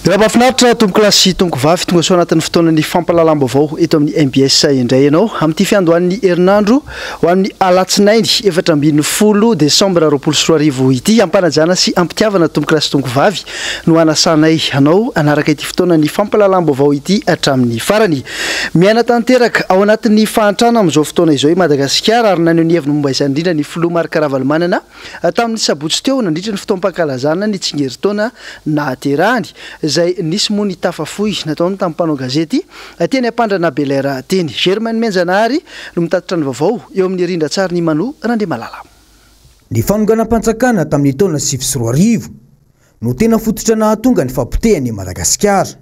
Mahafinaritra tompokolahy sy tompokovavy, tonga soa anatin'ny fotoanan'ny fampahalalam-baovao eto amin'ny MBS indray ianao amin'ity fiandohan'ny herinandro ho amin'ny alatsinainy 14 desambra 2020 ity. Ampanajana sy ampitiavana tompokolahy sy tompokovavy no anasanay anao hanaraka ity fotoanan'ny fampahalalam-baovao ity hatramin'ny farany. Miaina tanteraka ao anatin'ny fahantrana amin'izao fotoana izao i Madagasikara ary naneho ny heviny momba izany indrindra ny filoha Marc Ravalomanana Tamin'ny sabotsy teo, nandritra ny fotoam-pankalazana ny tsingerin-taona nahaterahany, izay nisy moa ny tafa fohy nataony tamin'ny mpanao gazety teny Ampandrana Bel'Air teny. Germain Nomenjanahary no mitatitra ny vaovao eo amin'ny rindran-tsarin'i Mano Randriamalala. Ny fanonganam-panjakana tamin'ny taona 2009 no tena fototra nahatonga ny fahapotehan'i Madagasikara.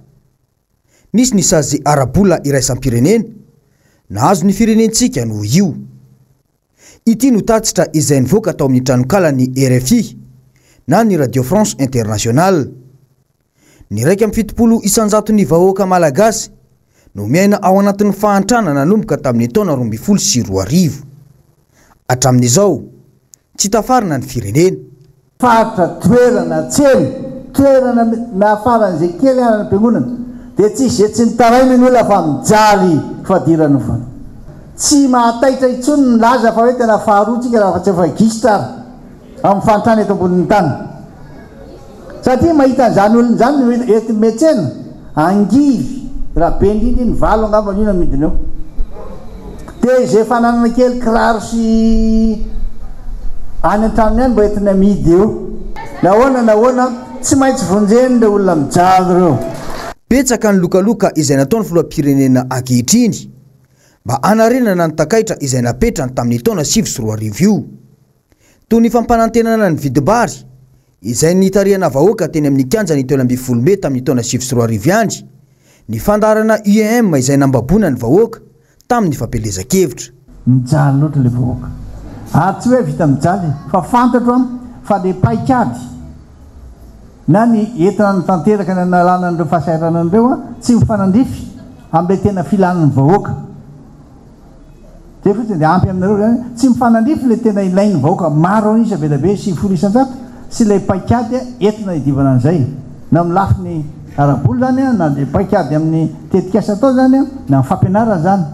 Nisy ny sazy ara-bola iraisam-pirenena nahazo ny firenentsika noho io. Ity no tatitra izay nivoaka tao amin'ny tranonkalan'ny rfi na ny Radio France Internationale. Ny 71 isan-jaton'ny vahoaka malagasy no miaina ao anatin'ny fahantrana nanomboka tamin'ny taona 2012. Hatramin'izao, tsy tafarina ny firenena. Faritra, toerana, tsena, toerana miafaran'izay kely any am-piangonana dia tsisy izay tsy nitaraina ny olona fa mijaly fadiranovana. Tsy mahataitra intsony ny milaza fa hoe tena faharoa tsika raha tsy efa gisitra ary amin'ny fahantrana eto ambonin'ny tany. Satria mahita an'izany olona izany ny eto miantsena, angivy, raha be indrindra iny valo angamba io no amidiny eo. Dia izay fananana kely kiraro sy any an-tranony any mba entiny amidy eo. Na ahoana na ahoana, tsy maintsy vonjeny ireo olona mijaly ireo. Betsaka ny lokaloka izay nataon'ny filoham-pirenena ankehitriny mba hanarenana ny takaitra izay napetrany tamin'ny taona 2009 io. Toy ny fampanantenana ny vidim-bary izay nitarihana vahoaka teny amin'ny kianja ny 13 mey tamin'ny taona 2009 ihany, ny fandaharana UEM izay nambaboana ny vahoaka tamin'ny fampielezan-kevitra. Mijaly loatra ilay vahoaka. Ary tsy hoe vita mijaly fa fantatro an fa le paikady na ny entina hanatanteraka ny hanalana an'ireo fahasahiranana ireo an tsy mifanandrify amin'ilay tena filan'ny vahoaka. Zay fotsiny dia ampy aminareo zany, tsy mifanandrify ilay tena ilain'ny vahoaka maro an'isa be dia be, 90%, sy ilay paikady entina hiadivana an'izay, na amin'ny lafiny ara-bola izany, na ilay paikady amin'ny tetikasa atao izany, na amin'ny fampianarana izany.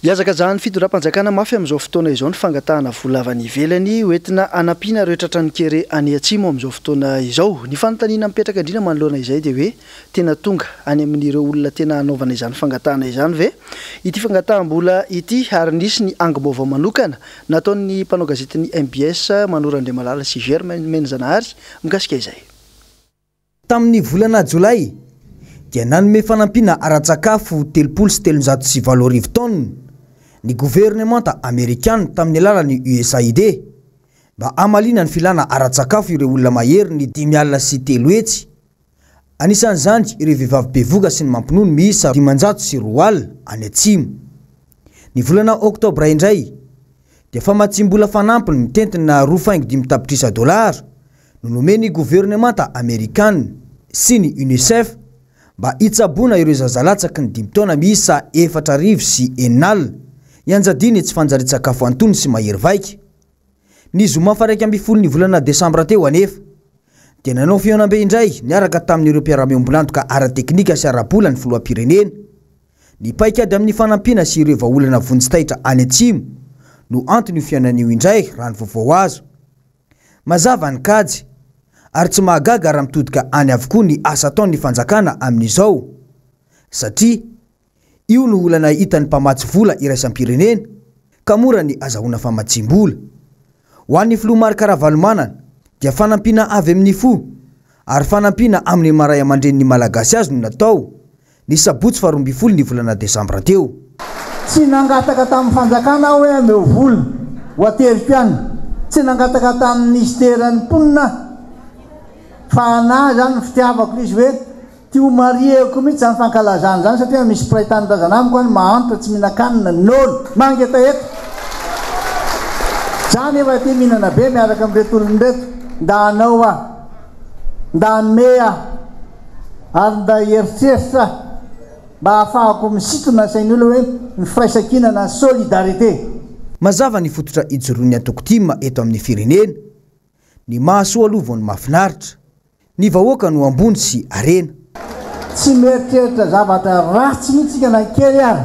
Ihazakazahan'ny fitondram-panjakana mafy amin'izao fotoana izao ny fangatahana vola avy any ivelany hoentina hanampiana ireo tratran'ny kere any Atsimo amin'izao fotoana izao. Ny fanontaniana mipetraka indrindra manoloana izay dia hoe Tena tonga any amin'ireo olona tena hanaovana izany fangatahana izany ve ity fangataham-bola ity ary nisy ny angom-baovao manokana nataon'ny mpanao gazetin'ny mbs Manoro Andriamalala sy Germain Menizanahary mikasika izay. Tamin'ny volana jolay dia nanome fanampiana ara-tsakafo 83 taonina ny governemanta amerikana tamin'ny alalan'ny USAID mba hamaliana ny filana ara-tsakafo ireo olona mahery ny 305. Anisan'izany ireo vehivavy bevohoka sy ny mampinono miisa 502 any atsimo. Ny volana oktobra indray dia famatsiam-bola fanampiny mitentina roa faingo dimy tapitrisa dolara no nomen'ny governemanta amerikana sy ny Unicef mba hitsaboana ireo zaza latsaky ny dimy taona miisa 6006 ianjadian'ny tsy fanjarian-tsakafo antonony sy mahery vaika. Ny zoma faha 11 ny volana desambra teo anefa dia nanao fihaonambe indray niaraka tamin'ireo mpiara-miombon'antoka ara-teknika sy ara-bola ny filoham-pirenena. Ny paikady amin'ny fanampiana sy ireo vahaolana vonjy taitra any atsimo no anton'io fihaonana io indray raha ny vaovao azo. Mazava ny kajy ary tsy mahagaga raha mitodika any avokoa ny asa ataon'ny fanjakana amin'izao satria Io no olana hitan'ny mpamatsy vola iraisam-pirenena ka mora ny azahoana famatsiam-bola. Ho an'ny filoha Marc Ravalomanana dia fanampiana avy amin'ny fo ary fanampiana amin'ny maha ray aman-drenin'ny Malagasy azy no natao ny sabotsy faha 12 ny volana desambra teo. Tsy nangataka tamin'ny fanjakana aho hoe omeo vola ho ateriko any, tsy nangataka tamin'ny minisiteran'ny mponina aho fa anah izany ny fitiavako ilay izy hoe Ty ho marihiko mihitsy zany fankalazana zany satria misy mpiray tanindrazana amiko any mahantra tsy mihinan-kanina, noana, mangetaheta. Za nefa aty mihinana be miaraka amin'ireto olona ireto, nda hanao aho, nda hanome aho, ary nda hieritreritra aho mba hahafahako misintona ny sain'ny olona hoe ny firaisankina na solidarité. Mazava ny fototra ijoroan'ny antoko tim eto amin'ny firenena. Ny mahasoa aloha vao ny mahafinaritra. Ny vahoaka no ambony sy harena. Tsy mieritreritra zavatra ratsy mihitsy isika na kely ary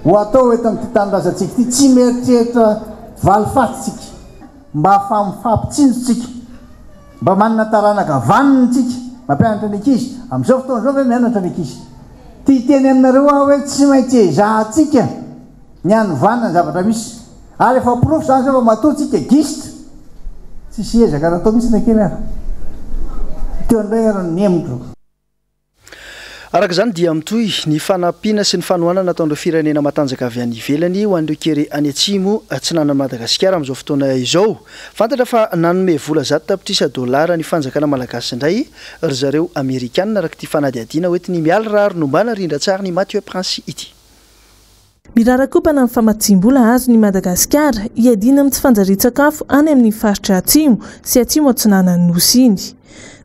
ho atao eto amin'ity tanindrazantsika ity. Tsy mieritreritra valifaty isika. Mba mifampitsinjo isika. Mba manana taranaka vanona isika. Mampianatra ny ankizy. Amin'izao fotoana izao ve mianatra ny ankizy? Te hiteny aminareo aho hoe tsy maintsy ezahantsika ny hanovana ny zavatra misy. Ary efa porofo izany izao fa matoa tsika gisitra, tsisy ezaka natao mihitsy na kely ary. Teo indray ary ny nihemotra. Araka izany dia mitohy ny fanampiana sy ny fanohanana ataon'ireo firenena matanjaka avy any ivelany ho an'ireo kere any atsimo atsinanan'i Madagasikara amin'izao fotoana izao. Fantatra fa nanome vola 100 tapitrisa dolara ny fanjakana malagasy indray ry zareo amerikanina araka ity fanadihadiana hoentin'i Mialy Raharinombana rindran-tsarin'i Mathieu Prince ity. Mirarakopana ny famatsiam-bola azon'i Madagasikara hiadiana amin'ny tsy fanjarian-tsakafo any amin'ny faritra atsimo sy atsimo atsinanan'ny Nosy iny.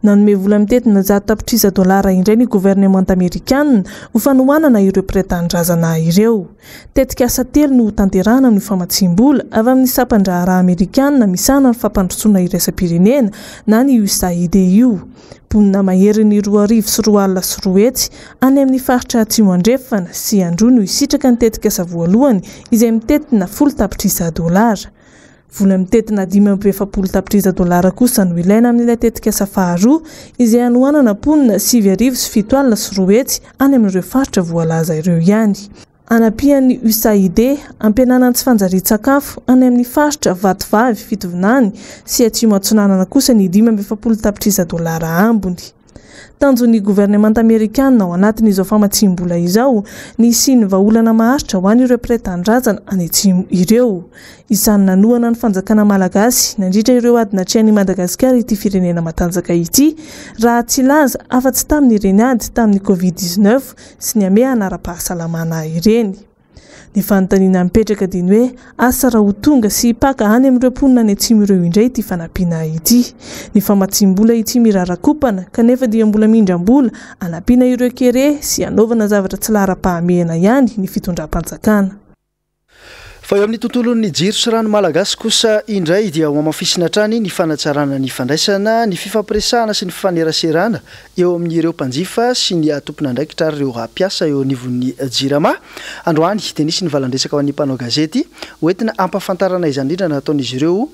Nanome vola mitentina 100 tapitrisa dolara indray ny governemanta amerikanina ho fanohanana ireo mpiray tanindrazana ireo. Tetikasa telo no hotanterahana amin'io famatsiam-bola avy amin'ny sampan-draharaha amerikanina misahana ny fampandrosoana iraisam-pirenena na ny USAID io. Mponina maherin'ny 220 200 any amin'ny faritra Atsimo Andrefana sy Androy no hisitraka ny tetikasa voalohany izay mitentina 10 tapitrisa dolara. Vola mitentina 45 tapitrisa dolara kosa no ilaina amin'ilay tetikasa faharoa izay hanohanana mponina 270 200 any amin'ireo faritra voalaza ireo ihany. Anampian'ny USAID hampihenana ny tsy fanjarian-tsakafo any amin'ny faritra Vatovavy, Fitovinany sy Atsimo Atsinanana kosa ny 45 tapitrisa dolara ambiny. Tanjon'ny governemanta amerikanina ao anatin'izao famatsiam-bola izao ny hisian'ny vahaolana maharitra ho an'ireo mpiray tanindrazana any atsimo ireo. Isan'ny nanohana ny fanjakana malagasy nandritra ireo ady natrehan'i Madagasikara ity firenena matanjaka ity raha tsy hilaza afa-tsy tamin'ireny ady tamin'ny Covid 19 sy ny hamehana ara-pahasalamana ireny. Ny fanontaniana mipetraka dia ny hoe asa raha ho tonga sy hipaka any amin'ireo mponina any atsimo ireo indray ity fanampiana ity. Ny famatsiam-bola ity mirarakopana kanefa dia mbola mindram-bola hanampiana ireo kere sy hanaovana zavatra tsy laharam-pahamehana ihany ny fitondram-panjakana. Fa eo amin'ny tontolon'ny jiro sy rano malagasy kosa indray dia hohamafisina hatrany ny fanatsarana ny fandraisana, ny fifampiresahana sy ny fifaneraserana eo amin'ireo mpanjifa sy ny tompon'andraikitra ary ireo mpiasa eo anivon'ny Jirama. Androany dia nisy ny valan-dresaka ho an'ny mpanao gazety hoentina hampahafantarana izany indrindra nataon'izy ireo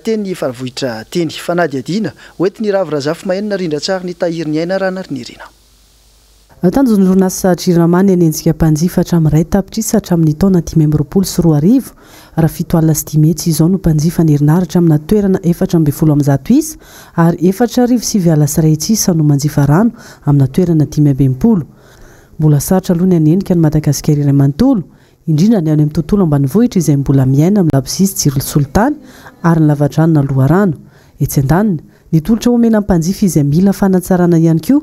teny Faravohitra teny. Fanadihadiana hoentin'i Ravo Razafimahenina rindran-tsary ny Tahiry Ny Aina Ranariniryna. Tanjon'ny orinasa Jirama ny hanenjika mpanjifa hatramin'ny 1 tapitrisa hatramin'ny taona 2025, raha 570 izao no mpanjifa ny herinaratra amina toerana 114 isa ary 1940 isa no manjifa rano amina toerana 65. Mbola sarotra aloha ny hanenika an'i Madagasikara iray manontolo, indrindra ny any amin'ny tontolo ambanivohitra izay mbola miaina amin'ny labozia sy jiro solitany ary ny lavadrano na loharano. Etsy andaniny, ny tolotra omena mpanjifa izay mila fanatsarana ihany koa,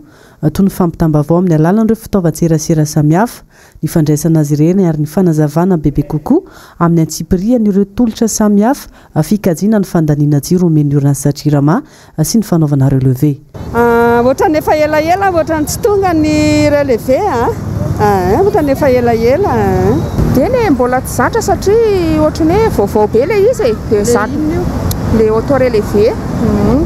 toy ny fampitam-baovao amin'ny alalan'ireo fitaovan-tserasera samihafa, ny fandraisana azy ireny ary ny fanazavana bebe kokoa amin'ny antsipiriany ireo tolotra samihafa fikajiana ny fandaniana jiro omen'ny orinasa Jirama sy ny fanaovana relevé. Ohatran'ny efa elaela ohatran'ny tsy tonga ny relevé a! Ohatran'ny efa elaela. Eny e, mbola tsy zatra satria ohatran'ny hoe vaovao be ilay izy e, dia zatra ilay auto relevé,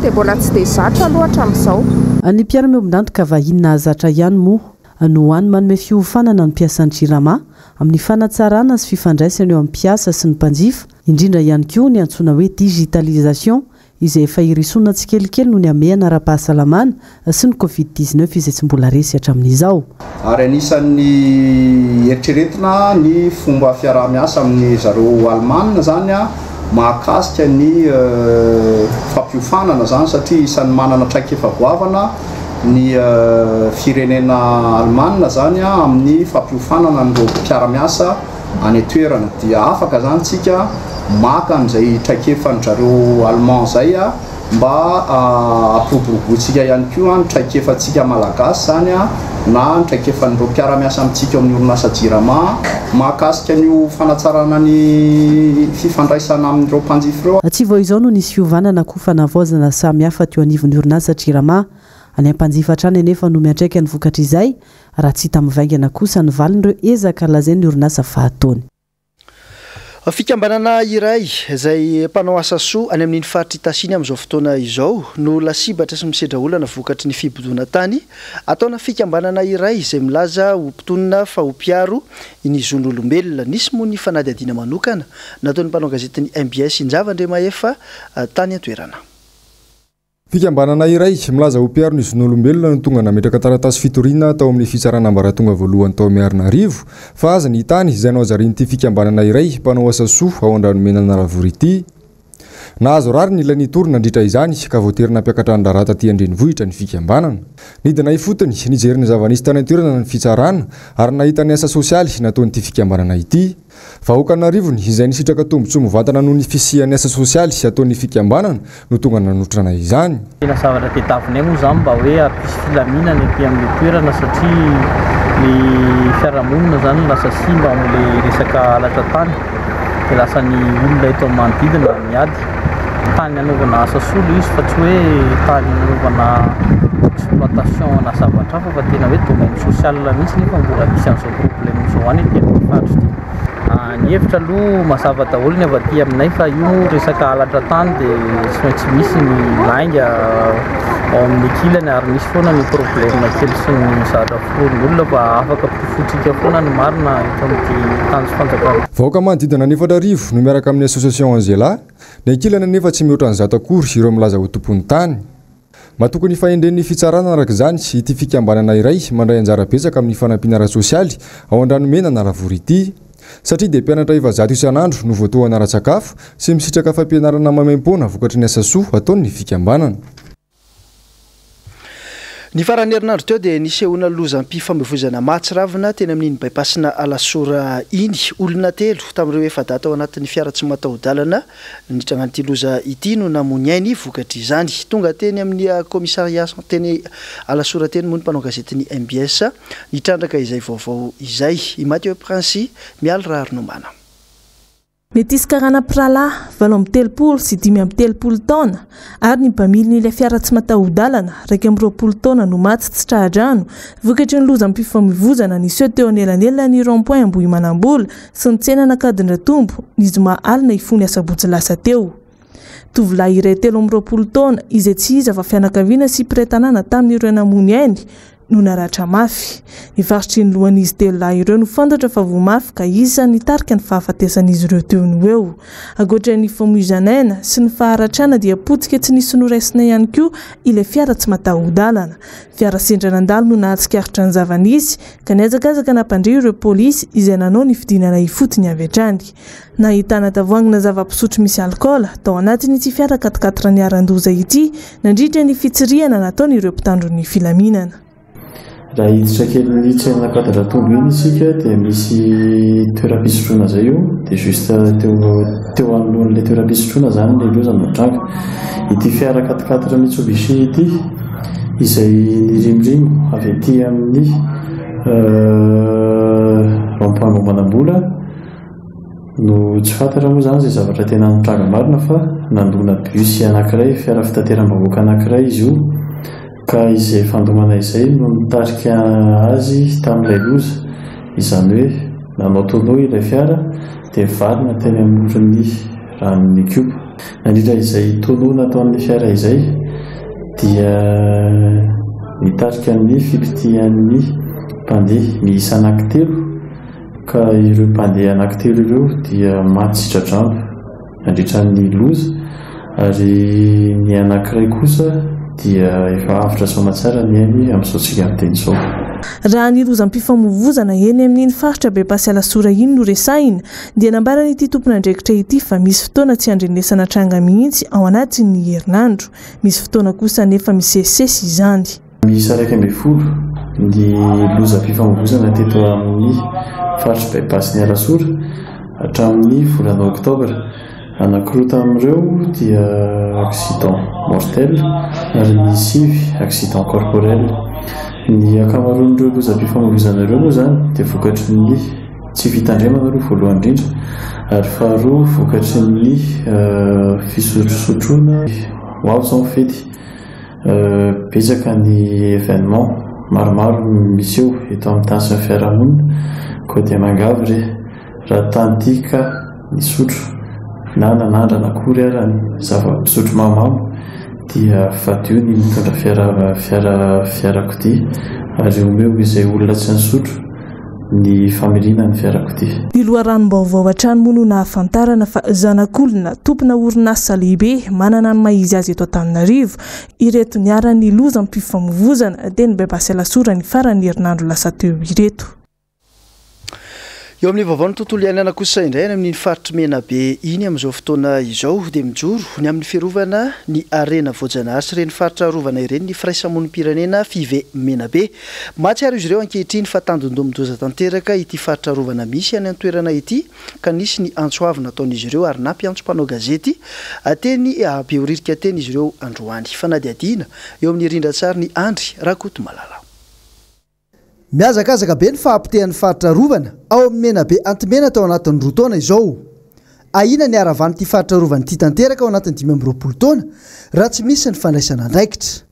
dia mbola tsy dia zatra aloha hatramin'izao. Ny mpiara-miombon'antoka vahiny nahazatra ihany moa no hany manome fiofanana ny mpiasan'ny Jirama amin'ny fanatsarana sy fifandraisana eo amin'ny mpiasa sy ny mpanjifa, indrindra ihany koa ny antsoina hoe digitalisation izay efa hirosoana tsikelikely noho ny hamehana ara-pahasalamana sy ny Covid 19 izay tsy mbola resy hatramin'izao. Ary anisan'ny eritreretina ny fomba fiaraha-miasa amin'ny zareo Alemana izany mahakasika ny fampiofanana izany satria isan'ny manana traikefa goavana ny firenena Alemana izany amin'ny fampiofanana an'ireo mpiara-miasa any an-toerana dia afaka izany tsika maka an'izay traikefan-dry zareo Allemand izay mba hampiroborobointsika ihany koa ny traikefantsika Malagasy izany na ny traikefan'ireo mpiara-miasa amintsika eo amin'ny orinasa Jirama mahakasika an'io fanatsarana ny fifandraisana amin'ireo mpanjifa ireo. Tsy vao izao no nisy fiovana na koa fanavaozana samihafa teo anivon'ny orinasa Jirama. Any am-panjifa hatrany anefa no miantraika ny vokatr'izay raha tsy hita mivaingana kosa ny valin'ireo ezaka lazain'ny orinasa fa ataony. Fikambanana iray izay mpanao asa soa any amin'iny faritra Itasy iny amin'izao fotoana izao no lasibatra sy misedra olana vokatry ny fibodoana tany ataona fikambanana iray izay milaza ho mpitonona fa ho mpiaro ny zon'olombelona. Nisy moa ny fanadihadiana manokana nataon'ny mpanao gazetin'ny mbs Injava Andriamahefa tany an-toerana. Fikambanana iray milaza ho mpiaro ny zon'olombelona no tonga nametraka taratasy fitoriana tao amin'ny fitsarana ambaratonga voalohany tao Miarinarivo fa aza ny tany izay nohajarian'ity fikambanana iray mpanao asa soa ao Andranomena Analavory ity. Nahazo rariny ilay nitory nandritra izany ka voatery nampiakatra ny raharaha taty an-drenivohitra ny fikambanana. Nidina ifotony nijery ny zava-nisy tany an-toerana ny fitsarana ary nahita ny asa sosialy nataon'ity fikambanana ity. Vahoaka an'arivony izay nisitraka tombontsoa mivantana noho ny fisian'ny asa sosialy ataon'ny fikambanana no tonga nanotrana izany. Tena zavatra tediavinay moa izany mba hoe hampisy filaminana ety amin'ilay toerana satria ny fiarahamonina izany lasa simba amin'ilay resaka halatra tany dia lasa ny olona eto amin'ny manodidina miady. Tany hanaovana asa soa ilay izy fa tsy hoe tany hanaovana exploitation na zavatra hafa fa tena hoe domaine social mihitsy nefa mbola misy an'izao problème izao any aty amin'ny faritra ity. Ny hevitra aloha mazava daholo ny avy aty aminay fa io moa resaka halatra tany dia tsy maintsy misy ny lainga ao amin'ny ankilany ary misy foana ny problème kely sy ny zavatra foronin'olona fa afaka porofointsika foana ny marina eto amin'ity tany sy fanjakana. Vahoaka manodidina ny 4000 no miaraka amin'ny Association Angela, ny ankilany anefa tsy mihoatra ny 100 akory ireo milaza ho tompon'ny tany. Matoky ny fahendren'ny fitsarana araka izany ity fikambanana iray mandray anjara betsaka amin'ny fanampiana ara-tsosialy ao Andranomena Analavory ity. Satria dia mpianatra 400 isan'andro no voatohana ara-tsakafo sy misitraka fampianarana maimaimpoana vokatry ny asa soa ataon'ny fikambanana. Ny faran'ny herinandro teo dia nisehoana lozam-pifamoivoizana mahatsiravina teny amin'iny bypass-na Alasora iny. Olona telo tamin'ireo efa-dahy tao anatin'ny fiara tsy mataho-dalana Nitrangan'ity loza ity no namoy ny ainy vokatr'izany. Tonga teny amin'ny commissariat teny Alasora teny moa ny mpanao gazetin'ny mbs nitrandraka izay vaovao izay. I Mathieu Prince Mialy Raharinомana. Metisy karana mpirahalahy, 38 sy 35 taona, ary ny mpamilin'ilay fiara tsy mataho-dalana, 21 taona no maty tsy tra-drano, vokatry ny lozam-pifamoivozana niseho teo anelanelan'ny rond-point Ambohimanambola sy ny tsenan'Ankadindratombo, ny zoma alina hifoha ny asabotsy lasa teo. Tovolahy iray 23 taona, izay tsy iza fa fianakaviana sy mpiray tanàna tamin'ireo namoy ny ainy, no naratra mafy. Ny faritry ny lohan'izy telo lahy ireo no fantatra fa voa mafy ka isan'ny nitarika ny fahafatesan'izy ireo teo no eo. Ankoatra ny famoizan'aina sy ny faharatrana dia potika tsy nisy noraisina ihany koa ilay fiara tsy mataho-dalana. Fiara sendra nandalo no nahatsikaritra ny zava-nisy ka nihazakazaka nampandre ireo polisy izay nanao ny fidinana ifotony avy hatrany. Nahitana tavoahangina zava-pisotro misy alikaola tao anatin'ity fiara quat-quatre niharan-doza ity nandritra ny fitsirihana nataon'ireo mpitandro ny filaminana. Raha hiditra kely ny tsenan'Ankadindratombo iny isika dia misy toeram-pisotroana izay eo, dia juste teo teo anoloan'ilay toeram-pisotroana izany ilay loza no nitranga. Ity fiara quat-quatre Mitsubishi ity izay nirimorimo avy aty amin'ny rond point Ambohimanambola no tsy fantatra moa izany izay zavatra tena nitranga marina fa nandona bus anankiray, fiara fitateram-bahoaka anankiray izy io ka izay fandomana izay no nitarika azy tamin'ilay loza, izany hoe nanao tonneau ilay fiara dia nivarina teny amoron'ny ranon'Ikopa. Nandritra izay tonneau nataon'ny fiara izay dia nitarika ny fipitihan'ny mpandeha miisa anankitelo ka ireo mpandeha anankitelo ireo dia maty tsy tra-drano nandritra ny loza ary ny anankiray kosa dia efa avotra soamatsara ny ainy amin'izao tsika miteny izao. Raha ny lozam-pifamoivozana eny amin'iny faritra Bepasy Alasora iny no resahina dia nambaran'ity tompon'andraikitra ity fa misy fotoana tsy andrenesana tranga mihitsy ao anatin'ny herinandro. Misy fotoana kosa anefa misesisesy izany. Miisa 11 ny lozam-pifamoivozana teto amin'ny faritr'i Bypass-n'i Alasora hatramin'ny volana oktobra. Anankiroa tamin'ireo dia accident mortel ary ny sivy accident corporel. Ny ankamaroan'ireo lozam-pifamoivoizana ireo moa izany dia vokatry ny tsy fitandremana aloha voalohany indrindra ary faharoa vokatry ny fisotrosotroana. Ho avy izao ny fety, betsaka ny événement maromaro miseho eto amin'ny tany sy ny fiarahamonina koa dia miangavy re raha tany ity ka. nisotro na nanandrana akory ara ny zava-pisotro mahamamo dia fadio ny mitondra fiara fiara fiarakodia ary omeo izay olona tsy nisotro ny familiana ny fiarakodia. Ny loharanom-baovao hatrany moa no nahafantarana fa zanak'olona tompona orinasa lehibe manana ny maha izy azy eto Antananarivo ireto niharan'ny lozam-pifamoivozana teny Bebasy Alasora ny faran'ny herinandro lasa teo ireto. Eo amin'ny vaovaon'ny tontolo iainana kosa indray any amin'iny faritr'i Menabe iny amin'izao fotoana izao dia mijoro ny amin'ny fiarovana ny harena voajanahary sy ireny faritra arovana ireny ny firaisamonim-pirenena Five Menabe. Mahatsiaro izy ireo ankehitriny fa tandindomin-doza tanteraka ity faritra arovana misy any an-toerana ity ka nisy ny antso avo nataon'izy ireo ary nampiantso mpanao gazety teny Behoririka teny izy ireo androany. Fanadihadiana eo amin'ny rindran-tsarin'i Andry Rakotomalala. Mihazakazaka be ny fahapotehan'ny faritra arovana ao amin'ny Menabe Antimena tao anatin'ny roa taona izao. Ahiana ny haharavan'ity faritra arovana ity tanteraka ao anatin'ny 25 taona raha tsy misy ny fandraisana andraikitra.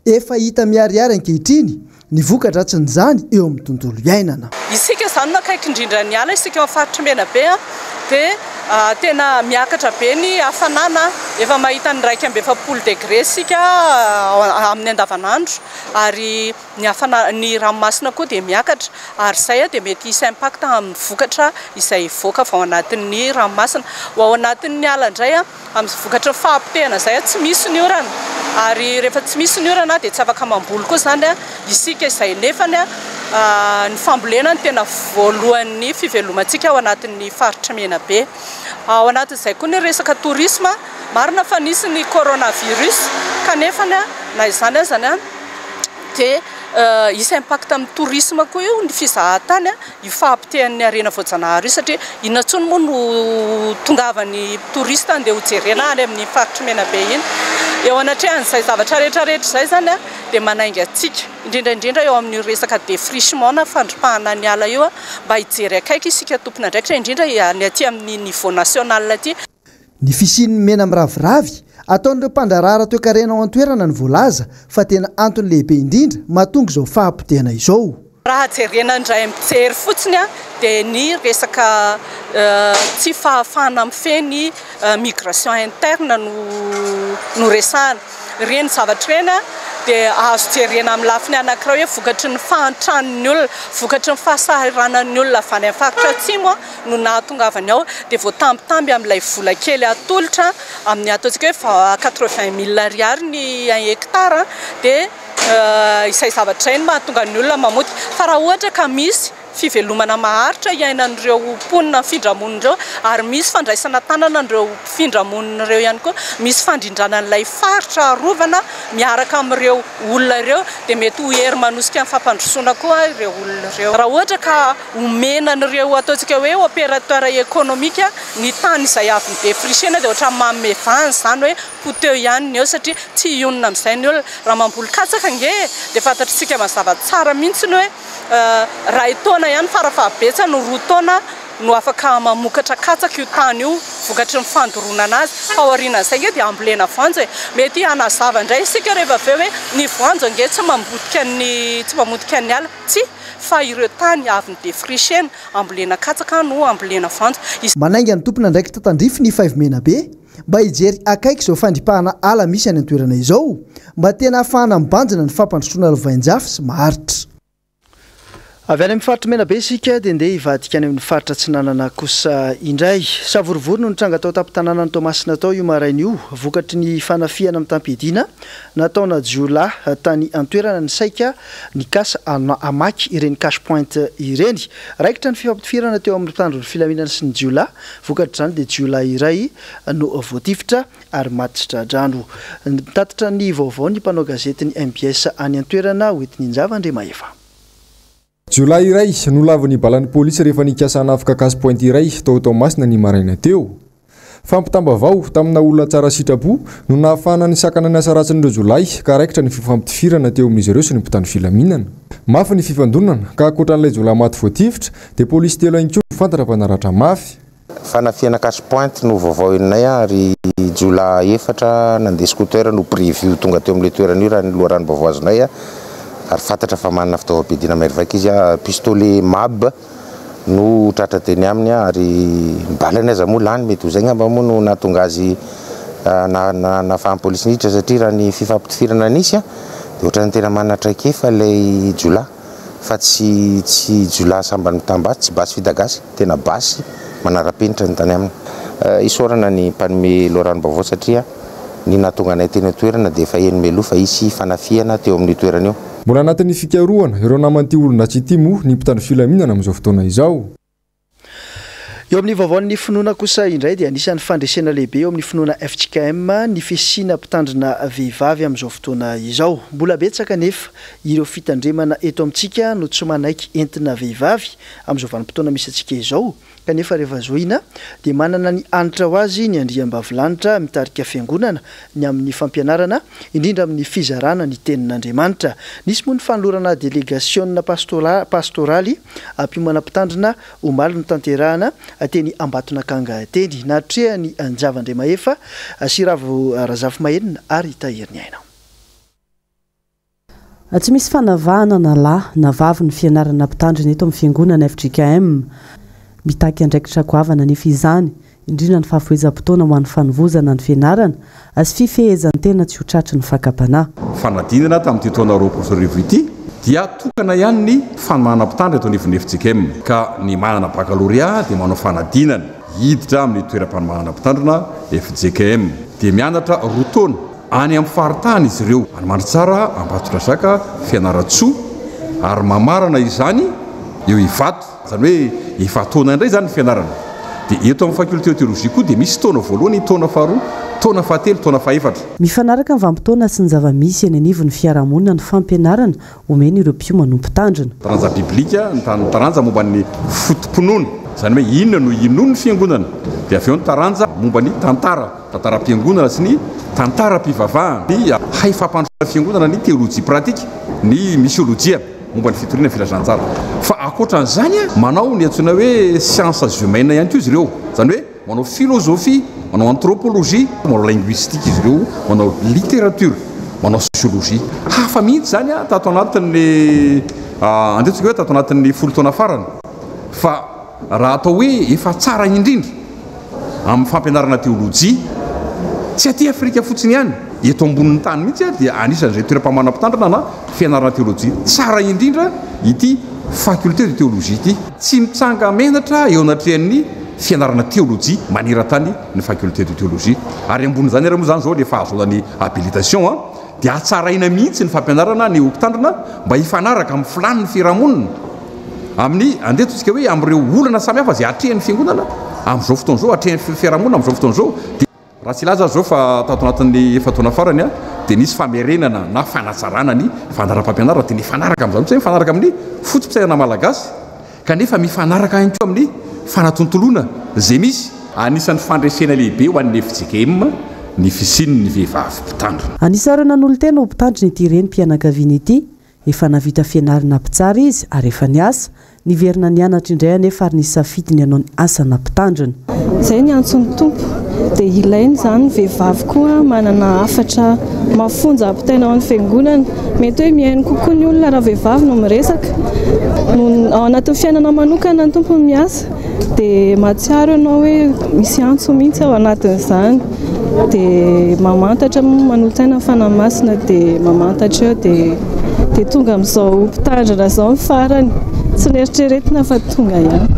Efa hita miharihary ankehitriny ny voka-dratsin'izany eo amin'ny tontolo iainana. Isika izany no akaiky indrindra ny ala, isika eo amin'ny faritr'i Menabe dia tena miakatra be ny hafanana, efa mahita ny 41 degré isika amin'ny andavanandro ary ny hafana, ny ranomasina koa dia miakatra ary izay dia mety hisy impact amin'ny vokatra izay hivoaka avy ao anatin'ny ranomasina. Ho ao anatin'ny ala indray Amin'ny vokatry ny fahapotehana izay, tsy misy ny orana ary rehefa tsy misy ny orana dia tsy afaka mamboly koa izany isika izay nefany ny fambolena no tena voalohan'ny fivelomantsika ao anatin'ny faritra Menabe. Ao anatin'izay koa ny resaka tourisme, marina fa nisy ny coronavirus kanefa na izany aza dia hisy impact amin'ny tourisme koa io ny fizahan-tany, io fahapotehan'ny harena voajanahary io satria inona intsony moa no tongavan'ny touriste andeha ho jerena any amin'ny faritr'i Menabe iny. Eo anatrehan'izay zavatra rehetra rehetra izay izany dia manainga antsika, indrindra indrindra eo amin'io resaka défrichement na fandripahana ny ala io mba hijery akaiky isika tompon'andraikitra, indrindra ny aty amin'ny niveau national aty. Ny fisian'ny mena miraviravy ataon'ireo mpandraharaha ara-toekarena ao an-toerana no voalaza fa tena antony lehibe indrindra mahatonga izao fahapotehana izao. Raha jerena indray mijery fotsiny dia ny resaka tsy fahafahana mifehy ny migration interne no no resahana. Ireny zavatra ireny dia azo jerena amin'ny lafiny anankiray hoe vokatry ny fahantran'ny olona, vokatry ny fahasahiranan'ny olona avy any amin'ny faritra atsimo no nahatongavany ao dia voatambitamby amin'ilay vola kely atolotra amin'ny ataontsika hoe 80 mille ariary ny un hectare dia izay zavatra izay no mahatonga ny olona mamotika. Fa raha ohatra ka misy fivelomana maharitra iainan'ireo mponina mifindra monina ireo ary misy fandraisana tanana an'ireo mpifindra monina ireo ihany koa, misy fandrindrana an'ilay faritra arovana miaraka amin'ireo olona ireo dia mety ho hery manosika ny fampandrosoana koa ireo olona ireo. Raha ohatra ka omena an'ireo ataontsika hoe opérateur économique ny tany izay avy ni-défricher-na dia ohatran'ny manome vahana izany hoe poteo ihany ny eo satria tsy hionona amin'izay ny olona. Raha mamboly katsaka ange dia fantatr'isika mazava tsara mihitsy ny hoe iray taona ihany farafahabetsany roa taona no afaka mamokatra katsaka io tany io vokatry ny fandoroana anazy fa aorianan'izay ange dia ambolena voanjo e. Mety hanazava indray isika rehefa avy eo hoe ny voanjo ange tsy mamotika ny tsy mamotika ny ala. Tsia, fa ireo tany avy ni-defricher-na, ambolena katsaka no ambolena voanjo. Manainga ny tompon'andraikitra tandrify ny Faivo Menabe mba hijery akaiky izao fandripahana ala misy any an-toerana izao mba tena hahafahana mibanjina ny fampandrosoana lovainjafy sy maharitra. Avy any amin'ny faritr'i Menabe isika dia ndeha hivadika any amin'ny faritra Atsinanana kosa indray. Savorovoro no nitranga tao an-tampon-tanànan'i Toamasina tao io maraina io vokatry ny fanafihana mitam-piadiana nataona jiolahy tany an-toerana ny saika nikasa hamaky ireny cash point ireny. Raikitra ny fifampitifirana teo amin'ny mpitandro ny filaminana sy ny jiolahy. Vokatr'izany dia jiolahy iray no voatifitra ary maty tsy tra-drano. Nitatitra ny vaovao ny mpanao gazetin'ny mbs any an-toerana, Hoetninjava Andriamahefa. Jiolahy iray nolavin'ny balan'ny polisy rehefa nikasa hanafika cash point iray tao Toamasina ny maraina teo. Fampitam-baovao tamina olona tsara sitrapo no nahafahana nisakana ny asa ratsin'ireo jiolahy ka raikitra ny fifampitifirana teo amin'izy ireo sy ny mpitandro filaminana. Mafy ny fifandonana ka ankoatra an'ilay jiolahy maty voatifitra dia polisy telo ihany koa no fantatra fa naratra mafy. Fanafihana cash point no vaovao henonay ary jiolahy efatra nandeha scooter no prévu ho tonga teo amin'ilay toerana io raha ny loharanom-baovao azonay ary fantatra fa manana fitaovam-piadiana mahery vaika izy, pistolet mab. no tratra teny aminy ary ny balany aza moa lany, mety ho izay angamba moa no nahatonga azy nahafahan'ny polisy niditra satria raha ny fifampitifirana nisy dia ohatran'ny tena manana traikefa ilay jiolahy fa tsy tsy jiolahy sambany mitam-basy, tsy basy vita gasy, tena basy manara-penitra ny tany aminy. Isaorana ny mpanome loharanom-baovao satria ny nahatonga anay teny an-toerana dia efa heno mialoha fa hisy fanafihana teo amin'io toerana io. Mbola anatin'ny fikarohana ireo naman'ity olon-dratsy ity moa ny mpitandro filaminana amin'izao fotoana izao. Eo amin'ny vaovaon'ny finoana kosa indray dia anisan'ny fandresena lehibe eo amin'ny finoana fjkm ny fisiana mpitandrina vehivavy amin'izao fotoana izao. Mbola betsaka anefa ireo fitandremana eto amintsika no tsy manaiky entina vehivavy amin'izao vanim-potoana misy antsika izao. Kanefa rehefa zohina dia manana ny hanitra ho azy ny andriambavilanitra mitarika fiangonana ny amin'ny fampianarana, indrindra amin'ny fizarana ny tenin'Andriamanitra. Nisy moa ny fanolorana delegasiona pastoraly hampiomana mpitandrina omaly notanterahana teny Ambatonakanga teny. Natrehan'i Njava Andriamahefa sy Ravo Razafimahenina ary Tahiriniaina. Tsy misy fanavahana na lahy na vavy ny fianarana mpitandrina eto amin'ny fiangonana fjkm. Mitaky andraikitra goavana anefa izany, indrindra ny fahafohezam-potoana ho an'ny fanovozana ny fianarana sy fifehezan-tena tsy ho tratry ny fakam-panahy. Fanadinana tamin'ity taona 2020 ity dia tokana ihany ny fanomanana mpitandrina eto anivon'ny fjkm ka ny manana bakalorea dia manao fanadinana hiditra amin'ny toeram-panomanana mpitandrina fjkm dia mianatra roa taona Any amin'ny faritany izy ireo, any Mandritsara, Ambatondrazaka, Fianarantsoa, ary mamarana izany eo Ivato. Izany hoe efa taona indray izany ny fianarana. Dia eto amin'ny faculté de théologie koa dia misy taona voalohany, taona faharoa, taona fahatelo, taona fahefatra. Mifanaraka amin'ny vanim-potoana sy ny zava-misy eny anivon'ny fiarahamonina ny fampianarana omena ireo mpiomana ho mpitandrina. Taranja biblika, ny taranja momba ny foto-pinoana, izany hoe inona no inoan'ny fiangonana, dia avy eo ny taranja momba ny tantara. Tantaram-piangonana sy ny tantaram-pivavahana, ny hay fampandrosoana fiangonana, ny teolojia pratika, ny misiolojia momba ny fitoriana ny filazantsara. Fa ankoatra an'izany, manao ny antsoina hoe sciences humaines ihany koa izy ireo, izany hoe manao filozofia, manao anthropologie, manao linguistique izy ireo, manao littérature, manao sociologie. Hafa mihitsy izany tato anatin'ny, andeha tsika hoe tato anatin'ny 10 taona farany fa Raha atao hoe efa tsara indrindra amin'ny fampianarana teolojia, tsy aty Afrika fotsiny ihany, eto ambonin'ny tany mihitsy dia anisan'izay toeram-pamanam-pitandrina na fianarana teolojia tsara indrindra ity Faculté de Théologie ity. Tsy mitsanga-menatra eo anatrehan'ny fianarana teolojia maneran-tany ny Faculté de Théologie. Ary ambonin'izany ary moa izany izao ilay fahazoana ny habilitation dia hatsaraina mihitsy ny fampianarana ny ho mpitandrina mba hifanaraka amin'ny filàn'ny fiarahamonina. Amin'ny, andeha ataontsika hoe amin'ireo olana samihafa izay atrehin'ny fiangonana amin'izao fotoana izao, atrehin'ny fiarahamonina amin'izao fotoana izao, dia raha tsy hilaza aza izao fa tato anatin'ny efa-taona farany dia nisy famerenana na fanatsarana ny fandaharam-pampianarana dia nifanaraka amin'izany mihitsy hoe mifanaraka amin'ny foto-pisainana malagasy kanefa mifanaraka ihany koa amin'ny fanatontoloana izay misy. Anisan'ny fandresena lehibe ho an'ny fjkm ny fisian'ny vehivavy mpitandrina. Anisan'ireo nanolo-tena ho mpitandrina ity renim-pianakaviana ity Efa nahavita fianarana mpitsara izy ary efa niasa, niverina nianatra indray anefa ary nisafidy ny hanao ny asana mpitandrina. Izay ny antson'ny Tompo dia ilaina izany ny vehivavy koa manana hafatra mafonja ampitaina ao amin'ny fiangonana. Mety hoe mihaino kokoa ny olona raha vehivavy no miresaka. Ao anatin'ny fiainana manokana ny Tompo no miasa. Dia mahatsiaro ianao hoe misy antso mihitsy ao anatin'izany. Dia mamantatra moa manolo-tsaina ny Fanahy Masina dia mamantatra eo dia dia tonga amin'izao mpitandrina izao ny farany. Tsy neritreretina fa tonga ihany.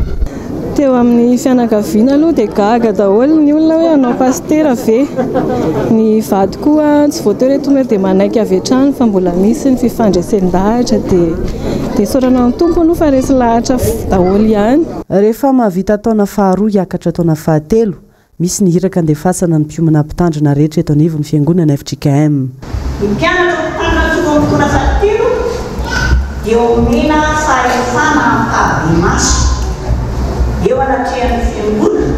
Teo amin'ny fianakaviana aloha dia gaga daholo ny olona hoe hanao pasitera ve? Ny vady koa tsy voatery hoe tonga dia manaiky avy hatrany fa mbola misy ny fifandresen-dahatra dia Dia isaorana ny Tompo aloha fa resy lahatra daholo ihany. Rehefa mahavita taona faharoa hiakatra taona fahatelo, misy ny iraka andefasana ny mpiomana mpitandrina rehetra eto anivon'ny fiangonana fjkm. Ny mpianatra mpitandrina tonga amin'ny taona fahatelo dia omena fahefana ampahibemaso eo anatrehan'ny fiangonana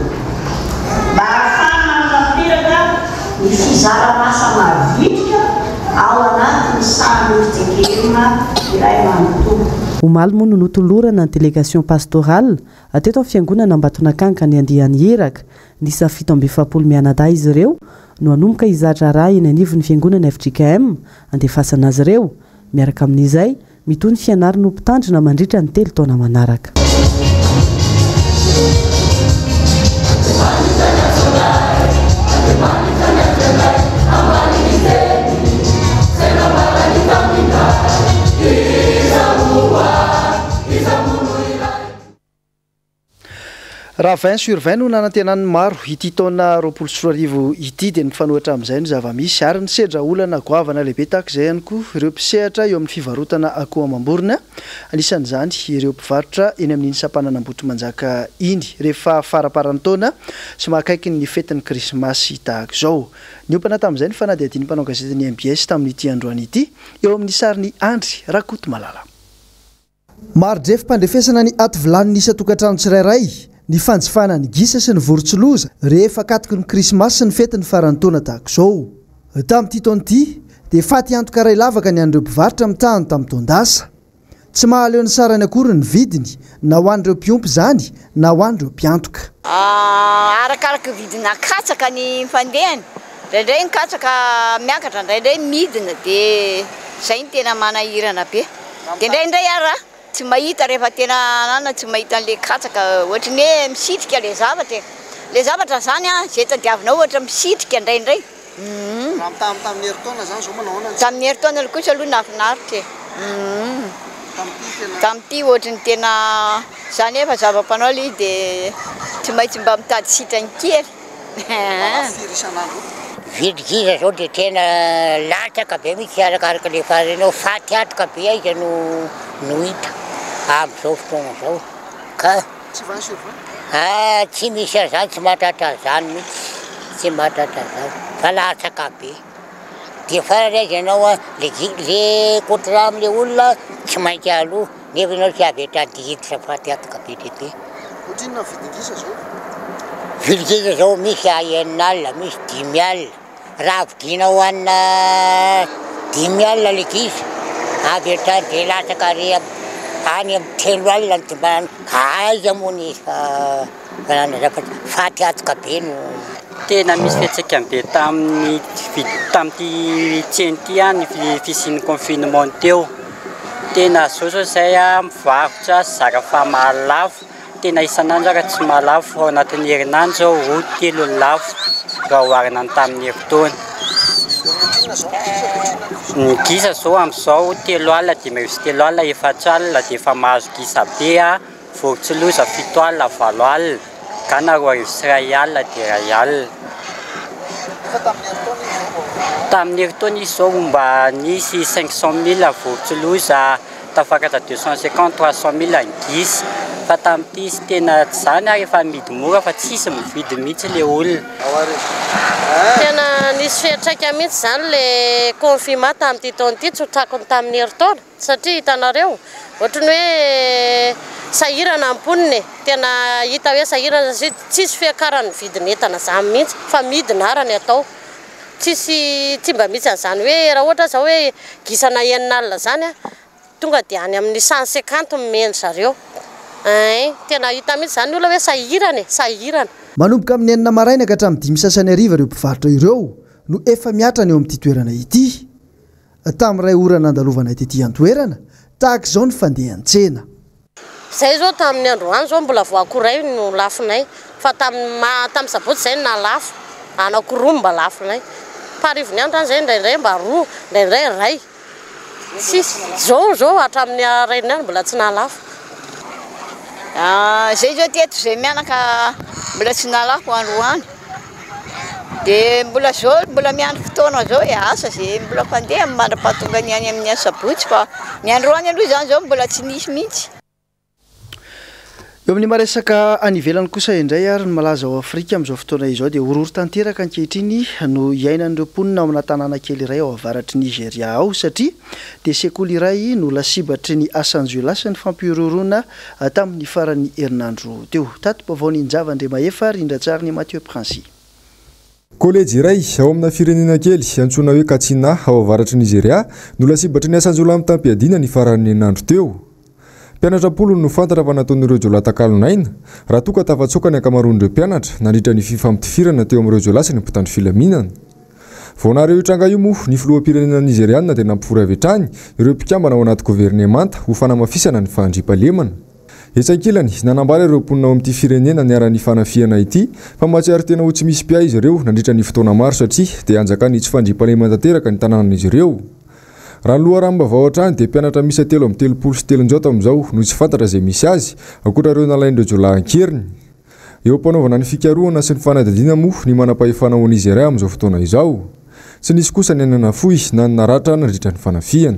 mba hahafahana manatanteraka ny fizaran'asa mavitrika ao anatin'ny sahan'ny fjkm iray manontolo. Omaly moa no notolorana ny délégation pastorale teto amin'ny fiangonana Ambatonakanga ny andiany iraka. Niisa 47 mianadahy izy ireo no hanomboka hiza-draharaha eny anivon'ny fiangonana fjkm andefasana azy ireo. Miaraka amin'izay, mitohy ny fianarana ho mpitandrina mandritra ny telo taona manaraka. Raha 20 sur 20 no nanantenan'ny maro ity taona 2020 ity dia ny mifanohitra amin'izay no zava-misy ary nisedra olana goavana lehibe tahaka izay ihany koa ireo mpisehatra eo amin'ny fivarotana akoho amam-borona, anisan'izany ireo mpivarotra eny amin'iny sampanana Ambohitrimanjaka iny rehefa faramparan'ny taona sy mahakaiky ny fetin'ny krismasy tahaka izao. Niompana tamin'izay ny fanadihadian'ny mpanao gazetin'ny mbs tamin'ity androany ity eo amin'ny sarin'i Andry Rakotomalala. Mari-drefim-pandrefesana ny aty vilanin'ny isan-tokantrano tsirairay, ny fanjifana ny gisa sy ny vorontsiloza rehefa akatoky ny krismasy sy ny fetin'ny faran'ny taona tahaka izao. Tamin'ity taona ity dia faty antoka iray lavaka ny an'ireo mpivarotra mitaha ny tamin'ny taon-dasa. Tsy mahaleo ny sarany akory ny vidiny na ho an'ireo mpiompy izany na ho an'ireo mpiantoka. Arakaraka vidina katsaka ny fandehany, indraindray ny katsaka miakatra, indraindray midina dia izay no tena manahirana be. Dia indraindray ara tsy mahita rehefa tena anana tsy mahita an'ilay katsaka ohatry ny hoe misitrika ilay zavatra e. Ilay zavatra izany an, izay tadiavinao ohatra misitrika indraindray. Raha mitaha amin'ny tamin'ny herintaona izany izao manao ahoana ny. Tamin'ny herintaona aloha kosa aloha nahafinaritra e. Tamin'ity tena. Tamin'ity ohatry ny tena izany efa zava-panao ilay izy dia tsy maintsy mba mitady sitrany kely. Mba firy isan'andro? Vidy gisa zao dia tena latsaka be mihitsy arakaraka le faharenao, faty antoka be aiza no no hita amin'izao fotoana izao ka. Tsy vingt sur vingt? Ah tsy misy an'izany, tsy mahatratra an'izany mihitsy, tsy mahatratra an'izany fa latsaka be. Dia farany aiza ianao an, le gi- le contrat amin'le olona tsy maintsy aloa nefa ianao tsy avy hatrany dia hiditra faty antoka be dia be. Ohatrinona ny vidin-gisa zao? Vidin-gisa zao misy enina alina, misy dimy alina. Raha vidiana ho anina dimy alina le gisa, avy hatrany dia latsaka ary any amin'ny telo alina ny tombanana. Aiza moa ny fananana fa faty antoka be no. Tena misy fiantraikany be tamin'ny tamin'ity tsena ity ny fisian'ny confinement teo. Tena zao zao izay mivarotra zara fa mahalafo, tena isan'andro ary tsy mahalafo fa ao anatin'ny herinandro izao roa telo ny lafo raha oharina ny tamin'ny herintaona. Ny gisa izao amin'izao telo alina, 35 alina, efatra alina dia efa mahazo gisa be. Vorontsiloza 7 alina 8 alina, Gana 2100 dia 1000. Efa tamin'ny herintaona izy izao vao. Tamin'ny herintaona izy izao mba nisy 500 000 vorontsiloza tafakatra 250 300 000 ny gisa fa tamin'ity izy tena tsy izany ary efa amidy mora fa tsisy mividy mihitsy ilay olona. Tena nisy fiantraikany mihitsy izany ilay confinement tamin'ity taona ity tsy ho trakiny tamin'ny herintaona. Satria hitanareo, ohatry ny hoe sahirana ny mponina e, tena hita hoe sahirana satria tsisy fiakaran'ny vidin'entana izany mihitsy fa midina ara ny atao, tsisy tsy mba misy an'izany hoe raha ohatra zao hoe gisana enina alina izany an, tonga dia any amin'ny 150 no omen-dry zareo, ein, tena hita mihitsy izany ny olona hoe sahirana e, sahirana. Manomboka amin'ny enina maraina ka hatramin'ny dimy sasany hariva ireo mpivarotra ireo no efa miatrana eo amin'ity toerana ity. Tamin'ny iray ora nandalovanay tety an-toerana, tahaka izao ny fandehan'ny tsena. Zay zao tamin'ny androany zao mbola vao akoho iray no lafonay fa tamin'ny ma tamin'ny sabotsy zay no nahalafo anakiroa no mba lafonay fa arivony andro zany zay indraindray mba roa indraindray iray tsisy zao zao hatramin'ny haraina ihany mbola tsy nahalafo. Zay zao teto zay mianaka mbola tsy nahalafo androany. Dia mbola zao mbola miandry fotoana zao e, asa ze mbola mpandeha mandra-pahatonga ny any amin'ny asabotsy fa ny androany aloha izany zao mbola tsy nisy mihitsy. Eo amin'ny maha-resaka any ivelany kosa indray ary ny malaza ao Afrika amin'izao fotoana izao dia horohoro tanteraka ankehitriny no iainan'ireo mponina ao amina tanàna kely iray ao avaratr'i Nigeria ao satria dia sekoly iray no lasibatry ny asan-jiolahy sy ny fampihorohoroana tamin'ny faran'ny herinandro teo. Tati-baovaon'i Njava Andriamahefa, rindran-tsarin'i Mathieu Princy. Kolejy iray ao amina firenena kely antsoina hoe Katsina ao avaratr'i Nizeria no lasibatry ny asan-jiolahy mitam-piadiana ny faran'ny herinandro teo. Mpianatra am-polony no fantatra fa nataon'ireo jiolahy takalon'aina, raha toa ka tafatsoaka ny ankamaroan'ireo mpianatra nandritra ny fifampitifirana teo amin'ireo jiolahy sy ny mpitandro filaminana. Vao nahare io tranga io moa, ny filoham-pirenena nizerianina dia nampivory avy hatrany ireo mpikambana ao anaty governemanta ho fanamafisana ny fahandriampahalemana. Etsy ankilany, nanambara ireo mponina ao amin'ity firenena niharan'ny fanafihana ity fa mahatsiaro tena ho tsy misy mpiahy izy ireo nandritra ny fotoana maro satria dia anjakan'ny tsy fandriampahalemana tanteraka ny tanànan'izy ireo. Raha ny loharanom-baovao hatrany dia mpianatra miisa 333 amin'izao no tsy fantatra izay misy azy, ankoatra ireo nalain'ireo jiolahy an-keriny. Eo am-panaovana ny fikarohana sy ny fanadihadiana moa ny manam-pahefana ao Nizeria amin'izao fotoana izao. Tsy nisy kosa ny aina nafoy na ny naratra nandritra ny fanafihana.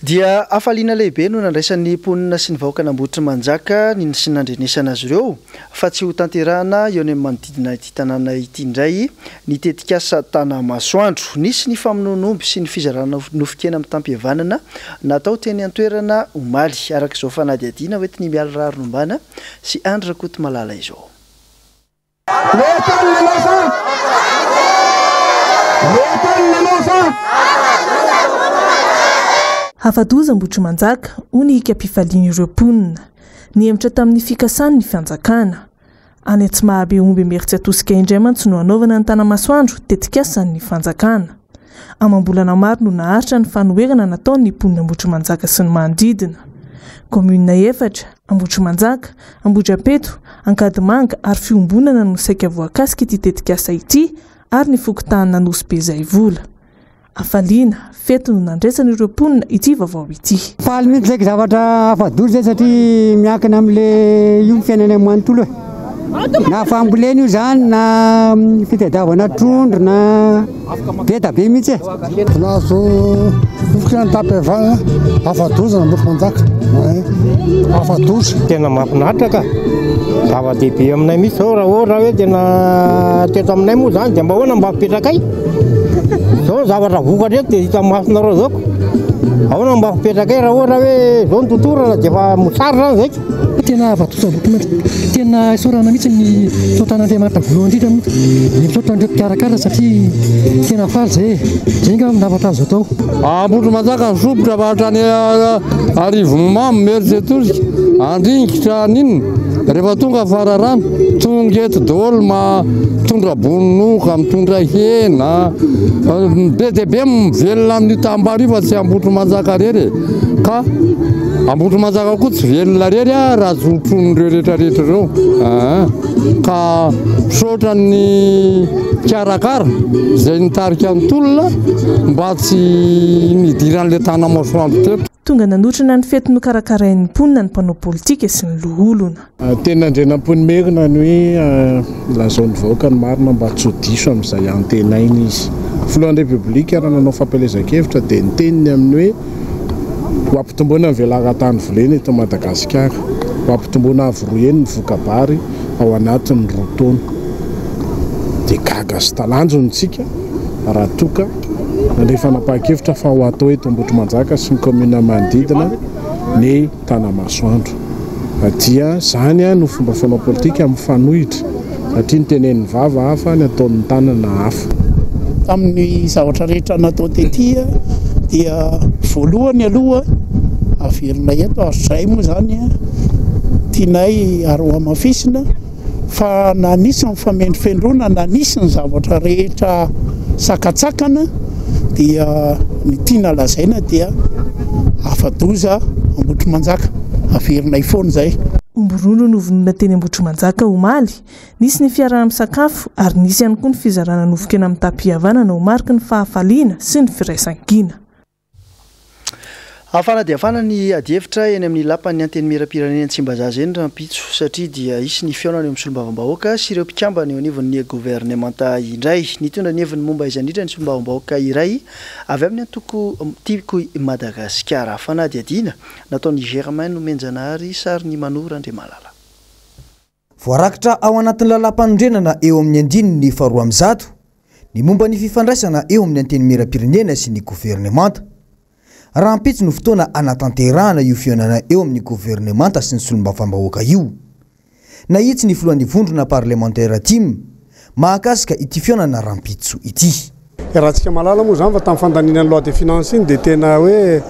Dia hafaliana lehibe no nandraisan'ny mponina sy ny vahoakan'Ambohitrimanjaka ny sy nandrenesana azy ireo fa tsy ho tanterahana eo any amin'ny manodidina ity tanàna ity indray ny tetikasa Tanamasoandro. Nisy ny famonoan'omby sy ny fizarana nofon-kena mitam-pihavanana natao teny an-toerana omaly, araka izao fanadihadiana hoentin'i Mialy Raharinombana sy Andry Rakotomalala izao. Afa-doza Ambohitrimanjaka, hoy ny hikam-pifalian'ireo mponina. Nihemotra tamin'ny fikasany ny fanjakana. Any Atsimahabe omby Imerintsiatosika indray mantsy no hanaovana ny Tanamasoandro, tetikasan'ny fanjakana. Amam-bolana maro no naharitra ny fanoherana nataon'ny mponin'Ambohitrimanjaka sy ny manodidina. Kaominina efatra, Ambohitrimanjaka, Ambohidrapeto, Ankadimanga ary Fiombonana no saika voakasik'ity tetikasa ity ary ny fokontanin'Anosibe Zaivola. Hafaliana, fety no nandraisan'ireo mponina ity vaovao ity. Faly mihitsy zay zavatra afa-doza zay satria miankina amin'le io ny fiainanay manontolo e. Na fambolena io zany na fitadiavana trondro na be da be mihitsy e. Nahazo vokatra ny tampihavana afa-doza Ambohitrimanjaka. Afa-doza. Tena mahafinaritra ka. Zava-dehibe aminay mihitsy zao raha ohatra hoe tena teto aminay moa zany dia mba ahoana mba hipetrakay? Zao ny zavatra vokatra eto dia hita masonareo zao ko. Ahoana mba hipetrakay raha ohatra hoe zao ny totorana dia efa mosary zany zay. Tena afa-doza Ambohitrimanjaka. Tena isaorana mihitsy ny misaotra an'Andriamanitra voalohany indrindra moa dia misaotra an'ireo mpikarakara satria tena faly izay e. Izay angamba ny hafatra azo atao. Ambohitrimanjaka sompitra fa hatrany Arivonimamo, Imerintsiatosika, Andringitra, n'inona. Rehefa tonga fararano, tonga eto daholo mitondra bononoka, mitondra hena. Be dia be mivelona amin'io tanimbary io fa tsy Ambohitrimanjaka irery e. Ka Ambohitrimanjaka koa tsy velona irery raha tsy otronin'ireo rehetra rehetra ireo. Ka misaotra ny mpikarakara izay nitarika ny tolona mba tsy nidiran'ilay tanamasoandro teto. Tonga nanotrona ny fety nokarakarain'ny mponina ny mpanao politika sy ny loholona. Tenin'Andrianampoinimerina ny hoe lazao ny vahoaka ny marina mba tsy ho diso amin'izay antenainy izy. Filohan'ny Repoblika raha nanao fampielezan-kevitra dia niteny ny amin'ny hoe ho ampitomboina ny velaran-tany volena eto Madagasikara, ho ampitomboina avo roa heny ny voka-bary ao anatin'ny roa taona. Dia gaga sy talanjona isika raha toa ka nandray fanapahan-kevitra fa ho atao eto Ambohitrimanjaka sy ny kaominina manodidina ny Tanamasoandro. Dia izany no fomba fanao politika mifanohitra satria ny tenenin'ny vava hafa, ny ataon'ny tanana hafa. Tamin'ny zavatra rehetra natao tety dia voalohany aloha averinay eto ary izay moa izany tianay ary ho hamafisina fa na nisy ny famendrofendroana na nisy ny zavatra rehetra sakatsakana dia ny tiana lazaina dia afa-doza Ambohitrimanjaka, averinay foana izay. Omby roa no novonoina teny Ambohitrimanjaka omaly. Nisy ny fiaraha-misakafo ary nisy ihany koa ny fizarana nofon-kena mitam-pihavanana ho mariky ny fahafaliana sy ny firaisankina. Hafana dia hafana ny adihevitra eny amin'ny lapan'ny Antenimierampirenena Tsimbazaza eny rahampitso satria dia hisy ny fihaonana eo amin'ny solombavambahoaka sy ireo mpikambana eo anivon'ny governemanta indray. Nitondra ny heviny momba izany indrindra ny solombavambahoaka iray avy amin'ny antoko Tiako i Madagasikara. Fanadihadiana nataon'i Germain Nomenjanahary, sarin'i Mano Randriamalala. Voarakitra ao anatin'ny lalàmpanorenana eo amin'ny andininy faharoa ambizato ny momba ny fifandraisana eo amin'ny Antenimierampirenena sy ny governemanta. Rahampitso no fotoana hanatanterahana io fihaonana eo amin'ny governemanta sy ny solombavambahoaka io. Nahitsy ny filohan'ny vondrona parlemantera tim mahakasika ity fihaonana rahampitso ity. Iarahantsika mahalala moa izany fa tamin'ny fandaniana ny loi de finance iny dia tena hoe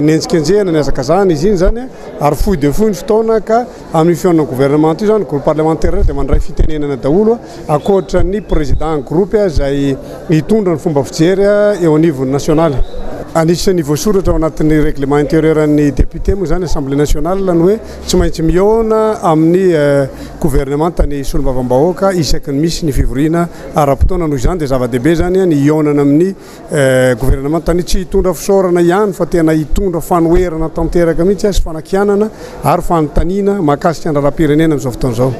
nenjikenjehina, nihazakazahana izy iny izany ary fohy dia fohy ny fotoana ka amin'io fihaonan'ny gouvernement io izany groupe parlementaire dia mandray fitenenana daholo ankoatra ny président ny groupe izay hitondra ny fomba fijery eo anivon'ny nasionaly. Anisan'ny voasoratra ao anatin'ny règlement intérieur an'ny député moa izany assemblée nationale ny hoe tsy maintsy mihaona amin'ny gouvernemanta ny solombavambahoaka isaky ny misy ny fivoriana ara-potoana. Noho izany dia zava-dehibe izany ny hihaonana amin'ny governemanta ny tsy hitondra fisaorana ihany fa tena hitondra fanoherana tanteraka mihitsy sy fanakianana ary fanontaniana mahakasika ny raharaham-pirenena amin'izao fotoana izao.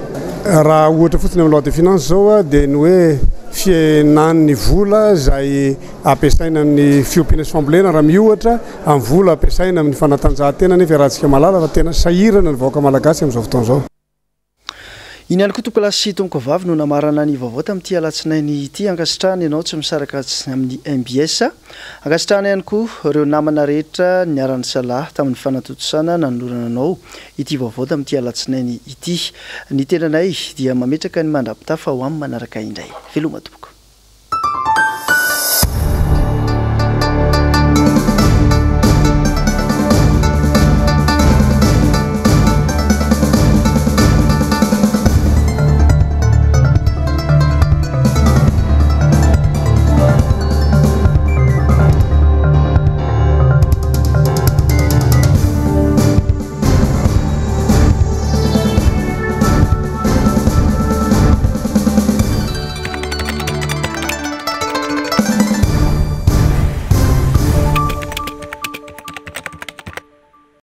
Raha ohatra fotsiny amin'ny loi de finance izao dia ny hoe fihenan'ny vola izay ampiasaina amin'ny fiompiana sy fambolena raha miohatra amin'ny vola ampiasaina amin'ny fanatanjahantena nefa iarahantsika mahalala fa tena sahirana ny vahoaka malagasy amin'izao fotoana izao. Iny ihany koa tompokolahy sy tompokovavy no namarana ny vaovao tamin'ity alatsinainy ity. Ankasitrahana ianao tsy misaraka amin'ny mbs. Ankasitrahana ihany koa ireo namana rehetra niara-nisalahy tamin'ny fanatontosana nanolorana anao ity vaovao tamin'ity alatsinainy ity. Ny tenanay dia mametraka ny mandra-pitafa ho amin'ny manaraka indray. Veloma tompoko.